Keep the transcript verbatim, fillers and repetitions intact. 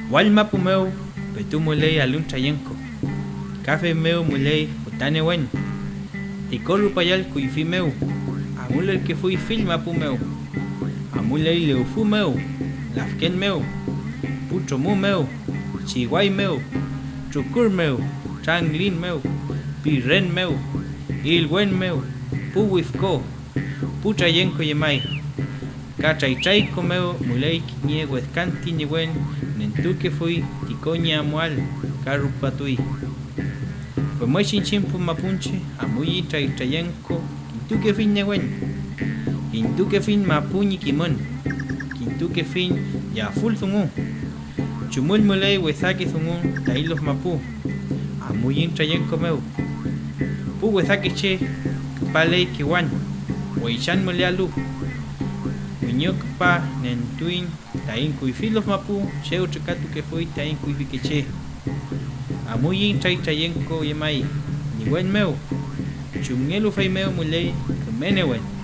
Wall mapu mew petu müley alün trayenko, ka feymew müley füta newen. Ti ko rupayal kuyfi mew amulerkefuy fill mapu mew. Amuley lewfu mew, lafken mew, pu tromü mew, chiway mew, trukur mew, tranglin mew, pirren mew, ilwen mew, pu wifko, pu trayenko llemay. Ka traytray ko mew müley kiñe wedkanti newen, nentukefuy ti ko ñi amuael ka rupatuy. Femngechi iñchiñ pu mapunche amuiñ traytrayen ko kintukefiñ newen. Kintukefiñ mapu ñi kimün. Kintukefiñ yafül dungu. Chumül müley wesake dungu taiñ lof mapu. Amuiñ trayenko mew. Pu wesake che küpaley kewañ, weychan mülealu. Wiño küpa nentuiñ taiñ kuyfi lof mapu chew trükatukefuy taiñ kuyfike che. Amuiñ traytrayenko llemay ñi wen mew, chumngelu feymew müley küme newen.